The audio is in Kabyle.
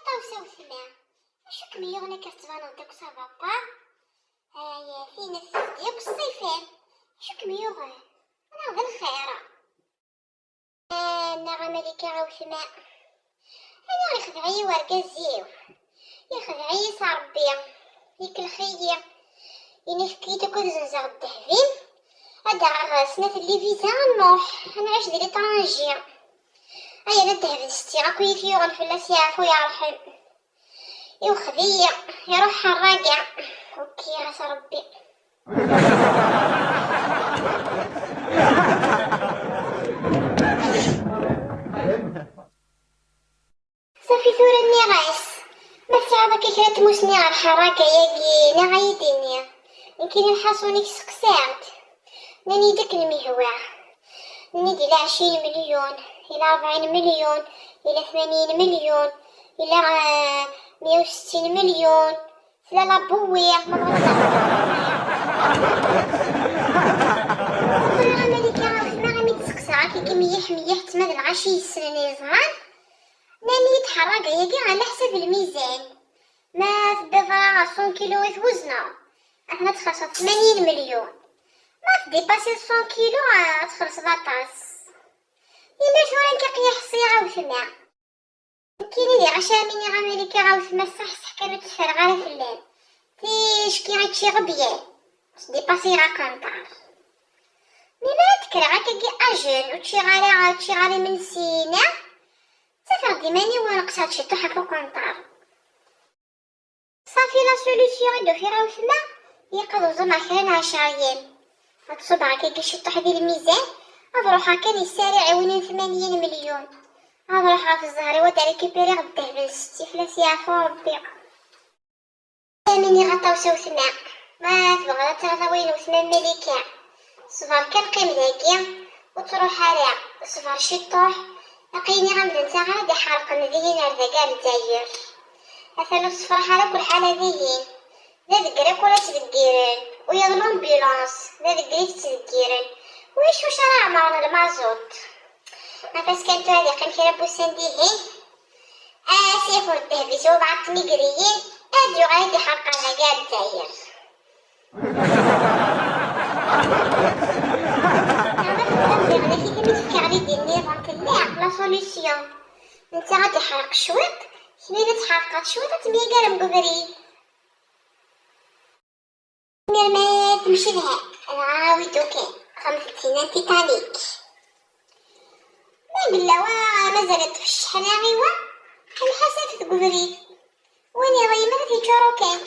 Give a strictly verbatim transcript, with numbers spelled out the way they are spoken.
Ṭawes a wetma, acu kem-yuɣen akka tettbaneḍ-d akk ça va pas? Ay, tin tfeḍ yakk ṣṣifa, acu kem-yuɣen? Neɣ d lxir? Ah, nniɣ-am a Malika a wetma, aniɣ ixdeɛ-iyi wergaz-iw? Ixdeɛ-iyi s Ṛebbi, ikellex-iyi, ini efk-iyi-d akk ad zenzeɣ ddheb-im, ad d-aɣeɣ snat n liviza, ad nruḥ ad nɛic di l'étranger. Aya d ddheb n setti akk i yi-t-yuɣen, fell-as yeɛfu yerḥem. Iwexxed-iyi, iruḥ ḥerraga. Ukiɣ-as Ṛebbi. Safi tura nniɣ-as, ma tesɛiḍ akka kra n tmussni ɣer ḥerraga-agi, neɣ ad yi-d-ini. Nekkini lḥaṣun-ik seqsaɣ-d. Nnan-iyi-d akken mi hwa. Nnan-iyi-d ila ɛecrin milyun, ila rebɛin milyun, ila tmanyin milyun, ila, eh, meyya u settin milyun. Tella la bouillie, ma bɣiḍ. Ẓriɣ a Malika, ɣef ma imi d-seqsaɣ, akka meyya meyya tma d lɣaci yessnen yeẓran. Nnan-iyi-d ḥerraga-agi ɛla ḥsab lmizan. Ma teddiḍ ara ɣer cent kilos i twezneḍ, aten ad txellṣeḍ tmanyin milyun. Ma tdipasiḍ cent kilos, ad txellṣeḍ aṭas. Imir tura nekk aql-i ḥṣiɣ a wetma. Nekkini d iɣac am iniɣ a Malika a wetma, ṣṣeḥ ṣṣeḥ kan ur tteffereɣ ara fell-am. Ticki ččiɣ byan, sdipasiɣ aqenṭar. Mi ara d-kkreɣ akkagi ajel, ur ččiɣ ara, ur ččiɣ ara imensi-ina, ttafeɣ-d iman-iw neqseɣ-d ciṭuḥ ɣef uqenṭar. Safi la solution i d-ufiɣ a wetma, ilaq ad uẓumeɣ kra n ɛecra yyam. Ad ṣubbeɣ akkagi ciṭuḥ di lmizan, ad ruḥeɣ kan i ssariɛ i win n tmanyin milyun. Ad ruḥeɣ ɣef zzher-iw ad récupériɣ ddheb n setti, fell-as yeɛfu Ṛebbi. Am iniɣ a Ṭawes a wetma, ma tebɣiḍ ad taɣeḍ awal n wetma Malika, ṣber kan qqim dagi, ur ttruḥ ara, ṣber ciṭuḥ. Aql-i nniɣ-am d netta ara d-iḥerqen dihin ar dagi ar Lezzayer. Atan ur tessefraḥ ara akk lḥala dihin. D adegger akk ara ttdeggiren, wiyaḍ l'ambulance, d adegger i t-ttdeggiren. Wic wacu ara ɛemren lmaẓut? Ɣef askan tura ad yeqqim kra n wussan dihin. Asif ur ddehb-is wabɛaḍ tmigriyin, ad yuɣal ad d-iḥerq ar dagi ar Lezzayer. Neɣ ma tebɣam diɣen ad t-id-fkeɣ lidi nniḍen, tella la solution. Netta ad d-iḥerq cwiṭ, kemmini ad tḥerqeḍ cwiṭ, ad temyagarem deg ubrid. Imir ma temci lha, dɣa awi-d ukan, xemset dinna n Titanic. Ma yella wa mazal iṭṭef cceḥna i wa, lḥaṣaf deg ubrid. Win iḍelmen ad t-yeččur ukan.